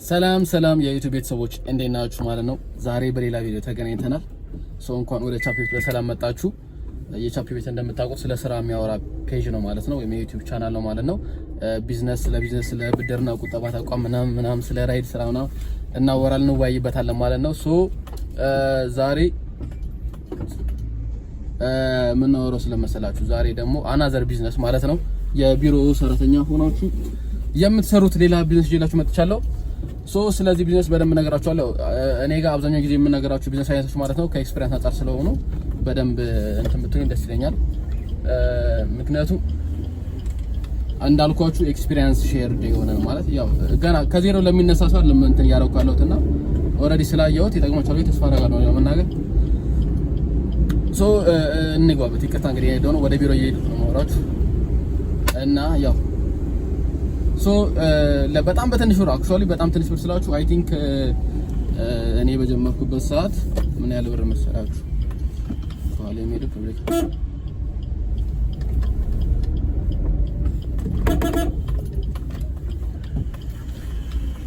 ሰላም ሰላም የ YouTube ቤተሰቦች፣ እንዴት ናችሁ ማለት ነው። ዛሬ በሌላ ቪዲዮ ተገናኝተናል። So እንኳን ወደ ቻፒ ቤት በሰላም መጣችሁ። የቻፒ ቤት እንደምታውቁት ስለ ስራ የሚያወራ page ነው ማለት ነው፣ ወይም የ YouTube channel ነው ማለት ነው። ቢዝነስ፣ ስለ ቢዝነስ፣ ስለ ብድርና ቁጠባ ተቋም ምናምን ምናምን፣ ስለ ride ስራ ምናምን እናወራለን፣ እንወያይበታለን ማለት ነው። So ዛሬ የምናወራው ስለመሰላችሁ ዛሬ ደግሞ another business ማለት ነው። የቢሮ ሰራተኛ ሆናችሁ የምትሰሩት ሌላ ቢዝነስ ይዤላችሁ መጥቻለሁ። So ስለዚህ ቢዝነስ በደንብ እነግራችኋለሁ። እኔ ጋር አብዛኛው ጊዜ የምነግራችሁ ቢዝነስ አይነቶች ማለት ነው ከ experience አንጻር ስለሆኑ በደንብ እንትን ብትሉኝ ደስ ይለኛል። ምክንያቱም እንዳልኳችሁ experience shared የሆነ ነው፣ ማለት ያው ገና ከዜሮ ለሚነሳ ሰው አይደለም እንትን እያደረኩ ያለሁት እና already ስላየሁት ይጠቅማችኋል ብዬ ተስፋ አደርጋለሁ ለመናገር። So እንግባበት። ይቅርታ እንግዲህ ሄደው ነው፣ ወደ ቢሮ እየሄድኩ ነው የማወራችሁ። እና ያው so በጣም በትንሽ ብር፣ actually በጣም ትንሽ ብር ስላችሁ I think እኔ በጀመርኩበት ሰዓት ምን ያህል ብር መሰላችሁ? ከኋላ የሚሄደው public።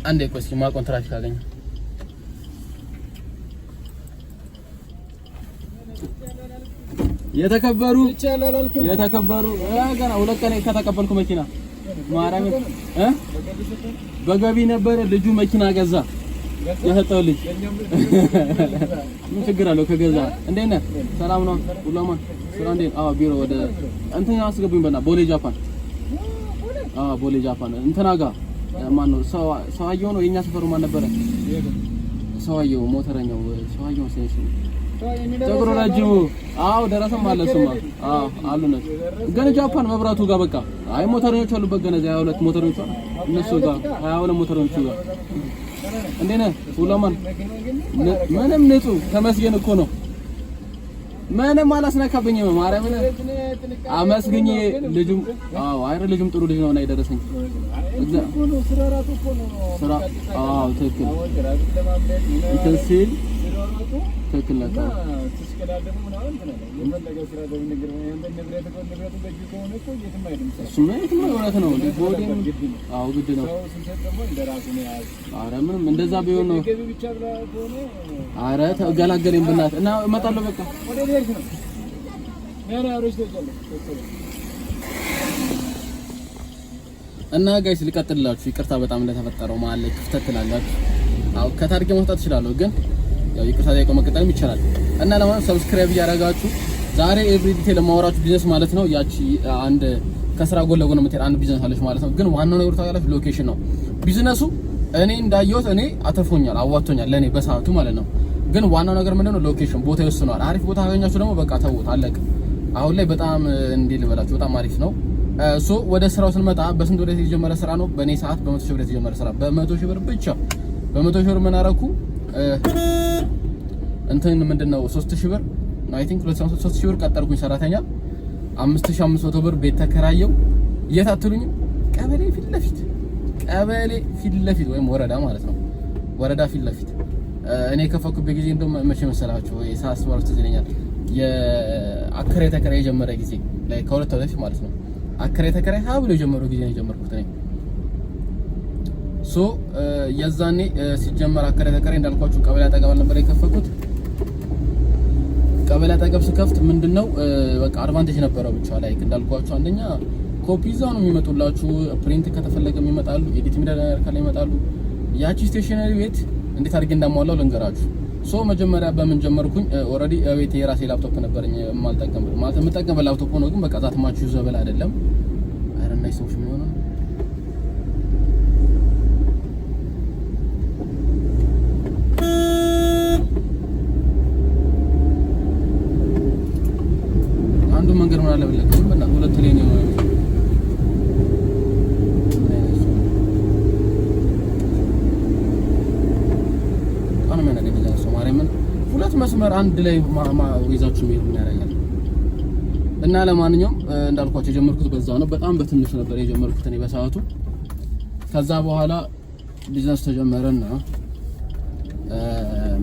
አንዴ ቆይ እስኪ ማቆን ትራፊክ አገኘ። የተከበሩ የተከበሩ፣ ገና 2 ቀን ከተቀበልኩ መኪና፣ ማርያም በገቢ ነበረ። ልጁ መኪና ገዛ። የሰጠው ልጅ ምን ችግር አለው ከገዛ? እንዴት ነህ? ሰላም ነው? ሁሉ አማን? ስራ እንዴት? አዎ፣ ቢሮ ወደ እንትና አስገቡኝ በና ቦሌ ጃፓን። አዎ፣ ቦሌ ጃፓን እንትና ጋር ማን ነው? ሰዋየው ነው የኛ ሰፈሩ። ማን ነበረ? ሰዋየው፣ ሞተረኛው ሰዋየው ሴንስ ፀጉሩ ረጅሙ። አዎ፣ ደረሰም አለ እሱማ። አዎ፣ አሉ እነሱ ግን ጃፓን መብራቱ ጋር በቃ። አይ፣ ሞተረኞች አሉበት ገና እዚያ 22 ሞተረኞች አሉ እነሱ ጋር፣ 22 ሞተረኞቹ ጋር። እንዴት ነህ? ሁሉ አማን? ምንም ንጹህ ተመስገን እኮ ነው። ምንም አላስነካብኝም። ማርያምን አመስግኜ ልጁም፣ አዎ፣ አይ ልጁም ጥሩ ልጅ ነው እና የደረሰኝ ስራ፣ አዎ፣ ትክክል እንትን ሲል ትክክል ነህ። እሱማ የትም ነው፣ እውነት ነው። ቦሌም አዎ ግድ ነው። ኧረ ምንም እንደዛ ቢሆን ነው። ኧረ ተገላገለኝ ብናትህ እና እመጣለሁ በቃ። እና guys ልቀጥልላችሁ። ይቅርታ በጣም እንደተፈጠረው መሀል ላይ ክፍተት ትላላችሁ። አዎ፣ ከታሪክ መውጣት እችላለሁ፣ ግን ያው ይቅርታ ጠይቆ መቀጠልም ይቻላል። እና ለማለት subscribe እያደረጋችሁ ዛሬ every detail ለማወራችሁ ቢዝነስ ማለት ነው። ያቺ አንድ ከስራ ጎን ለጎን የምትሄድ አንድ ቢዝነስ አለች ማለት ነው። ግን ዋናው ነገሩ ታውቃላችሁ location ነው። ቢዝነሱ እኔ እንዳየሁት እኔ አትርፎኛል፣ አዋጥቶኛል ለእኔ በሰዓቱ ማለት ነው። ግን ዋናው ነገር ምንድነው? Location፣ ቦታ ይወስነዋል። አሪፍ ቦታ ካገኛችሁ ደግሞ በቃ ተውት፣ አለቀ። አሁን ላይ በጣም እንዴ ልበላችሁ በጣም አሪፍ ነው። So ወደ ስራው ስንመጣ በስንት ወደ የተጀመረ ስራ ነው? በእኔ ሰዓት በ100,000 ብር የተጀመረ ስራ፣ በ100,000 ብር ብቻ። በ100,000 ብር ምን አደረኩ? እንትን ምንድነው 3000 ብር፣ I think 3000 ብር ቀጠርኩኝ ሰራተኛ፣ 5500 ብር ቤት ተከራየው። የት አትሉኝም? ቀበሌ ፊት ለፊት፣ ቀበሌ ፊት ለፊት ወይም ወረዳ ማለት ነው። ወረዳ ፊት ለፊት እኔ የከፈኩበት ጊዜ እንደውም መቼ መሰላችሁ? ሳስበው ትዝ ይለኛል። የአከራይ ተከራይ የጀመረ ጊዜ ላይ፣ ከ2 ወር በፊት ማለት ነው። አከራይ ተከራይ ሀ ብሎ የጀመረው ጊዜ ነው የጀመርኩት እኔ። So የዛኔ ሲጀመር አከራይ ተከራይ እንዳልኳችሁ ቀበሌ አጠገብ አልነበረ የከፈኩት። ቀበሌ አጠገብ ስከፍት ምንድነው በቃ advantage ነበረው ብቻ like እንዳልኳችሁ አንደኛ ኮፒ እዛው ነው የሚመጡላችሁ፣ print ከተፈለገ ይመጣሉ፣ edit የሚደረግ ካለ ይመጣሉ። ያቺ stationery ቤት እንዴት አድርጌ እንዳሟላው ልንገራችሁ። So መጀመሪያ በምን ጀመርኩኝ? Already ቤት የራሴ ላፕቶፕ ነበረኝ የማልጠቀምበት፣ ማለት የምጠቀምበት ላፕቶፕ ሆኖ ግን በቃ that much usable አይደለም። ኧረ እነዚህ ሰዎች ምን ሆነው? አንዱ መንገድ ምን አለ ብለህ በእናትህ ሁለት lane የሆነ ምን አይነት ሰው ነው? በጣም ነው የሚያናደኝ እንደዚህ አይነት ሰው፣ ማርያምን። ሁለት መስመር አንድ ላይ ይዛችሁ መሄድ ምን ያደርጋል? እና ለማንኛውም እንዳልኳቸው የጀመርኩት በዛ ነው። በጣም በትንሽ ነበር የጀመርኩት እኔ በሰዓቱ። ከዛ በኋላ ቢዝነስ ተጀመረና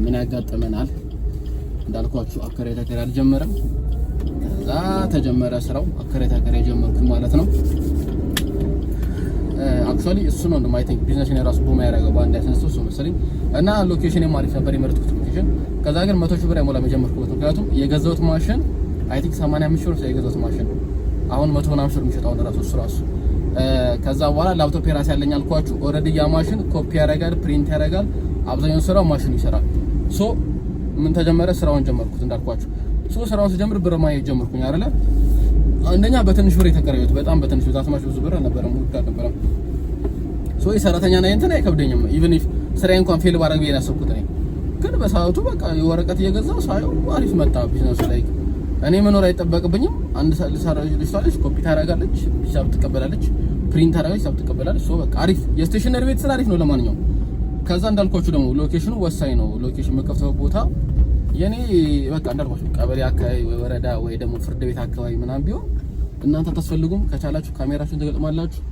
ምን ያጋጥመናል? እንዳልኳችሁ አከራይ ተከራይ አልጀመረም። ከዛ ተጀመረ ስራው፣ አከራይ ተከራይ ጀመርኩኝ ማለት ነው። Actually እሱ ነው እንደውም I think business የራሱ boom ያደረገው በአንድ ያስነሳው እሱ መሰለኝ። እና location አሪፍ ነበር የመረጥኩት location። ከዛ ግን 100,000 ብር አይሞላም የጀመርኩበት፣ ምክንያቱም የገዛሁት ማሽን I think 85 ሺህ ብር የገዛሁት ማሽን አሁን መቶ ምናምን ሺህ ብር የሚሸጠው ራሱ እሱ ራሱ። ከዛ በኋላ ላፕቶፕ የራሴ ያለኝ አልኳችሁ። Already ያ ማሽን ኮፒ ያደርጋል፣ print ያደርጋል። አብዛኛውን ስራው ማሽኑ ይሰራል። So ምን ተጀመረ? ስራውን ጀመርኩት እንዳልኳችሁ። So ስራውን ስጀምር ብር ማየት ጀመርኩኝ አይደለ? አንደኛ በትንሽ ብር የተከራየሁት፣ በጣም በትንሽ ብር፣ that much ብዙ ብር አልነበረም፣ ውድ አልነበረም። So የሰራተኛ ና እንትን አይከብደኝም። Even if ስራዬ እንኳን fail ባደርግ ብዬ ያሰብኩት እኔ ግን በሰዓቱ በቃ የወረቀት እየገዛው ሳየው አሪፍ መጣ ቢዝነሱ ላይ። እኔ መኖር አይጠበቅብኝም። አንድ ልጅቷ ልጅ ኮፒ ታደርጋለች፣ ሂሳብ ትቀበላለች፣ print ታደርጋለች፣ ሂሳብ ትቀበላለች። So በቃ አሪፍ የ stationery ቤት ስራ አሪፍ ነው። ለማንኛውም ከዛ እንዳልኳችሁ ደግሞ location ኑ ወሳኝ ነው። Location መከፍተው ቦታ የኔ በቃ እንዳልኳችሁ ቀበሌ አካባቢ ወይ ወረዳ ወይ ደግሞ ፍርድ ቤት አካባቢ ምናምን ቢሆን እናንተ አታስፈልጉም። ከቻላችሁ ካሜራችሁን ትገጥማላችሁ።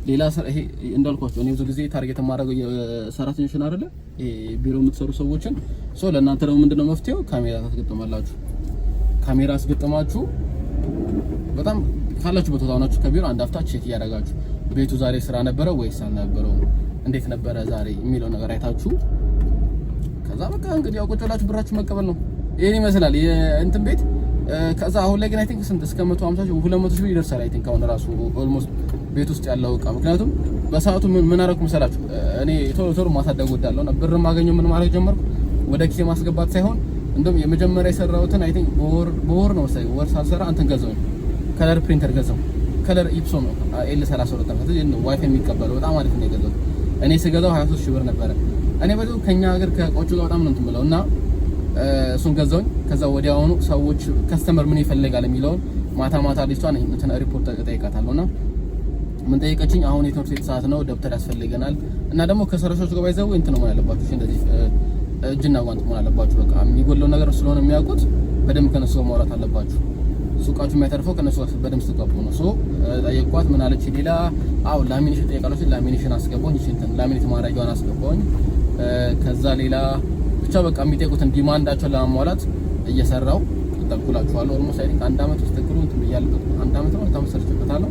ሌላ ስራ ይሄ እንዳልኳችሁ እኔ ብዙ ጊዜ target የማደርገው የሰራተኞችን አይደለ፣ ይሄ ቢሮ የምትሰሩ ሰዎችን። So ለእናንተ ደግሞ ምንድነው መፍትሄው? ካሜራ ታስገጥማላችሁ። ካሜራ አስገጥማችሁ በጣም ካላችሁበት ቦታ ሆናችሁ ከቢሮ አንድ አፍታ check እያደረጋችሁ ቤቱ ዛሬ ስራ ነበረ ወይስ አልነበረውም፣ እንዴት ነበረ ዛሬ የሚለው ነገር አይታችሁ ከዛ በቃ እንግዲህ ያው ቁጭ ብላችሁ ብራችሁ መቀበል ነው። ይሄን ይመስላል የእንትን ቤት። ከዛ አሁን ላይ ግን I think ስንት እስከ 150 ሺህ፣ 200 ሺህ ይደርሳል። I think አሁን ራሱ almost ቤት ውስጥ ያለው እቃ። ምክንያቱም በሰዓቱ ምን ምን አደረኩ መሰላችሁ? እኔ ቶሎ ቶሎ ማሳደግ እወዳለሁ እና ብር ማገኘው ምን ማድረግ ጀመርኩ፣ ወደ ኪሴ ማስገባት ሳይሆን እንደውም የመጀመሪያ የሰራሁትን I think በወር በወር ነው መሰለኝ፣ ወር ሳልሰራ እንትን ገዛሁኝ፣ color printer ገዛሁ። Color Epson ነው L 32 ነው፣ ዋይፋይ የሚቀበለው፣ በጣም አሪፍ ነው የገዛሁት። እኔ ስገዛው 23 ሺህ ብር ነበረ። እኔ በዚህ ከኛ ሀገር ከእቃዎቹ ጋር በጣም ነው እንትን ብለው እና እሱን ገዛሁኝ። ከዛ ወዲያውኑ ሰዎች customer ምን ይፈልጋል የሚለውን ማታ ማታ ልጅቷን እንትን ሪፖርት እጠይቃታለሁ እና ምን ጠየቀችኝ? አሁን የትምህርት ቤት ሰዓት ነው፣ ደብተር ያስፈልገናል እና ደግሞ ከሰራተኞች ጋር ባይዘው እንትን ነው መሆን ያለባችሁ፣ እንደዚህ እጅና ጓንት መሆን አለባችሁ። በቃ የሚጎለው ነገር ስለሆነ የሚያውቁት በደንብ ከነሱ ጋር ማውራት አለባችሁ። ሱቃችሁ የሚያተርፈው ከነሱ ጋር በደንብ ስትገቡ ነው። So ጠየቅኳት። ምን አለች ሌላ? አዎ lamination ጠይቃለች። Lamination አስገባኝ። እሺ እንትን laminate ማድረጊያውን አስገባኝ። ከዛ ሌላ ብቻ በቃ የሚጠይቁትን demand ኣቸውን ለማሟላት እየሰራው ቀጠልኩላችኋለሁ። Almost I think አንድ አመት ውስጥ ተኩል እንትን ብያለሁ። አንድ አመት ነው፣ 2 አመት ሰርቼበታለሁ።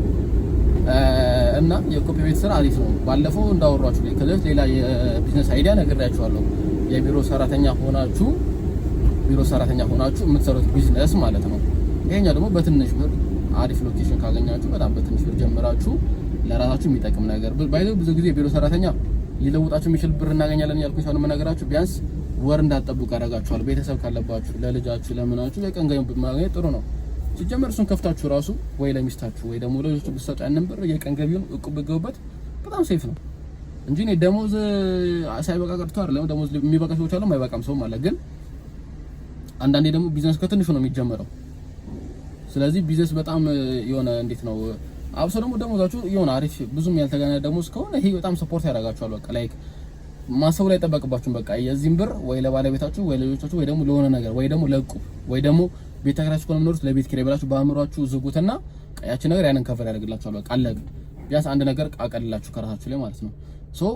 እና የኮፒ ቤት ስራ አሪፍ ነው። ባለፈው እንዳወራችሁ ላይ ከዚህ ሌላ የ business idea ነግሬያችኋለሁ። የቢሮ ሰራተኛ ሆናችሁ ቢሮ ሰራተኛ ሆናችሁ የምትሰሩት ቢዝነስ ማለት ነው። ይሄኛው ደግሞ በትንሽ ብር አሪፍ location ካገኛችሁ በጣም በትንሽ ብር ጀምራችሁ ለራሳችሁ የሚጠቅም ነገር ባይዘው ብዙ ጊዜ የቢሮ ሰራተኛ ሊለውጣችሁ የሚችል ብር እናገኛለን እያልኩኝ ሳይሆን የምነግራችሁ ቢያንስ ወር እንዳትጠብቁ ያደርጋችኋል። ቤተሰብ ካለባችሁ ለልጃችሁ ለምናችሁ የቀን ገቢ ማግኘት ጥሩ ነው። ሲጀመር እሱን ከፍታችሁ ራሱ ወይ ለሚስታችሁ ወይ ደግሞ ለልጆቹ ብትሰጡ ያንን ብር የቀን ገቢውን እቁብ ብትገቡበት በጣም safe ነው እንጂ እኔ ደሞዝ ሳይበቃ ቀርቶ አይደለም። ደሞዝ የሚበቃ ሰዎች አሉ፣ የማይበቃም ሰውም አለ። ግን አንዳንዴ ደግሞ ቢዝነስ ከትንሹ ነው የሚጀመረው። ስለዚህ ቢዝነስ በጣም የሆነ እንዴት ነው አብሶ ደግሞ ደሞዛችሁ የሆነ አሪፍ ብዙም ያልተጋነነ ደሞዝ ከሆነ ይሄ በጣም support ያደርጋችኋል። በቃ like ማሰቡ ላይ አይጠበቅባችሁም። በቃ የዚህም ብር ወይ ለባለቤታችሁ ወይ ለልጆቻችሁ ወይ ደግሞ ለሆነ ነገር ወይ ደግሞ ለእቁብ ወይ ደግሞ ቤት ተከራይታችሁ ከሆነ የምትኖሩት ለቤት ኪራይ ብላችሁ በአእምሯችሁ ዝጉትና ያቺ ነገር ያንን cover ያደርግላችኋል። በቃ አለቀ። ቢያንስ አንድ ነገር አቀልላችሁ ከራሳችሁ ላይ ማለት ነው። So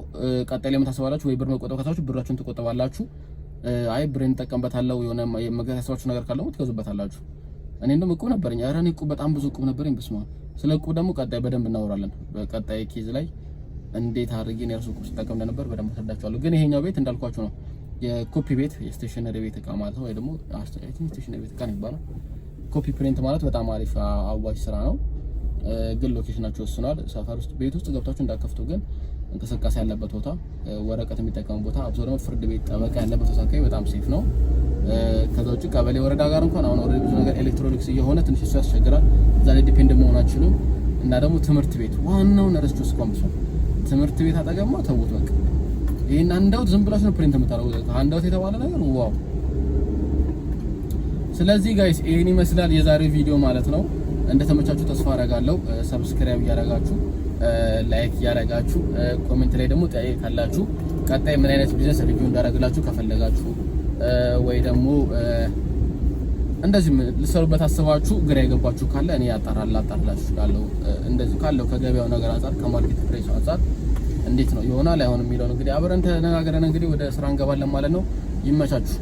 ቀጣይ ላይ የምታስባላችሁ ወይ ብር መቆጠብ ካሰባችሁ ብራችሁን ትቆጠባላችሁ። አይ ብሬን እጠቀምበታለሁ የሆነ መግዛት ያሰባችሁ ነገር ካለ ትገዙበታላችሁ። እኔ እንደውም እቁብ ነበረኝ። ኧረ እኔ እቁብ በጣም ብዙ እቁብ ነበረኝ። በስመ አብ። ስለ እቁብ ደግሞ ቀጣይ በደንብ እናወራለን። በቀጣይ case ላይ እንዴት አድርጌ እኔ እራሱ እቁብ ስጠቀም እንደነበር በደንብ አስረዳችኋለሁ። ግን ይሄኛው ቤት እንዳልኳችሁ ነው የኮፒ ቤት፣ የ stationery ቤት እቃ ማለት ነው፣ ወይ ደግሞ stationery ቤት እቃ ነው የሚባለው። Copy print ማለት በጣም አሪፍ አዋጭ ስራ ነው። ግን location ኣችሁ ወስኗል። ሰፈር ውስጥ ቤት ውስጥ ገብታችሁ እንዳከፍቱ፣ ግን እንቅስቃሴ ያለበት ቦታ፣ ወረቀት የሚጠቀሙ ቦታ፣ አብሶ ደግሞ ፍርድ ቤት፣ ጠበቃ ያለበት ቦታ አካባቢ በጣም safe ነው። ከዛ ውጭ ቀበሌ ወረዳ ጋር እንኳን አሁን already ብዙ ነገር ኤሌክትሮኒክስ እየሆነ ትንሽ እሱ ያስቸግራል። እዛ ላይ depend መሆን አትችሉም። እና ደግሞ ትምህርት ቤት ዋናውን ረስቼው እስካሁን ብሶ ትምህርት ቤት አጠገብማ ተውት በቃ። ይሄን handout ዝም ብላችሁ ነው print የምታደርጉት። Handout የተባለ ነገር wow። ስለዚህ guys ይሄን ይመስላል የዛሬው ቪዲዮ ማለት ነው። እንደተመቻችሁ ተስፋ አረጋለሁ። Subscribe እያረጋችሁ፣ like እያረጋችሁ፣ comment ላይ ደግሞ ጥያቄ ካላችሁ፣ ቀጣይ ምን አይነት business review እንዳደረግላችሁ ከፈለጋችሁ ወይ ደግሞ እንደዚህ ልሰሩበት አስባችሁ ግራ የገባችሁ ካለ እኔ አጣራላችሁ እችላለሁ። እንደዚህ ካለው ከገበያው ነገር አንጻር፣ ከ market price ኡ አንጻር እንዴት ነው ይሆናል አይሆንም የሚለውን እንግዲህ አብረን ተነጋግረን እንግዲህ ወደ ስራ እንገባለን ማለት ነው። ይመቻችሁ።